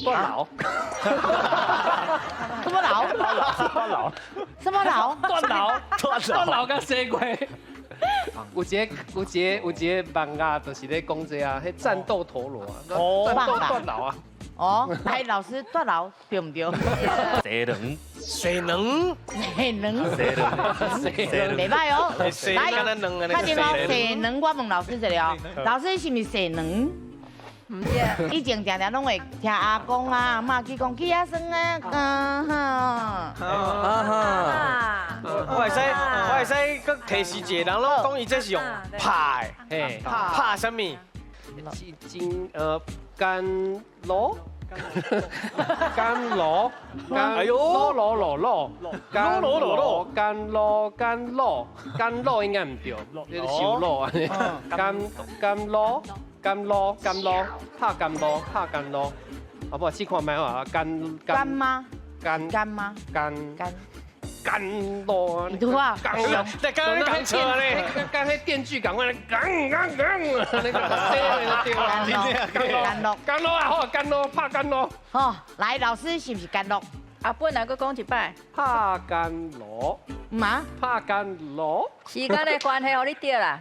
斷老，什麼老？斷老，什麼老？斷老，斷老佮西瓜。有一個漫畫，就是咧講這啊，彼戰鬥陀螺啊，戰鬥斷老啊。哦，來老師斷老對毋對？西卵，西卵，西卵，西卵，西卵，袂䆀哦。來，確定哦，西卵，我問老師一下哦，老師是毋是西卵？毋對。以前定定攏會聽阿公啊、阿嬤去講起仔耍啊，嗯哼。啊哈。我會使閣提示一下，人攏講伊這是用拍的，拍啥物？金甘露。甘露，甘露露露露，甘露甘露甘露甘露應該毋對，這是燒露啊。甘甘露甘露甘露拍甘露拍甘露，好不好？試看覓啊？甘甘嗎？甘甘嗎？甘甘甘露。對啊，剛剛剛講錯咧，剛彼電鋸共款，剛剛剛，那個聲就對啦。甘露，甘露啊，好，甘露拍甘露。好，來老師是毋是甘露？阿本來閣講一擺。拍甘露。嘛？拍甘露。時間的關係，予你對啦。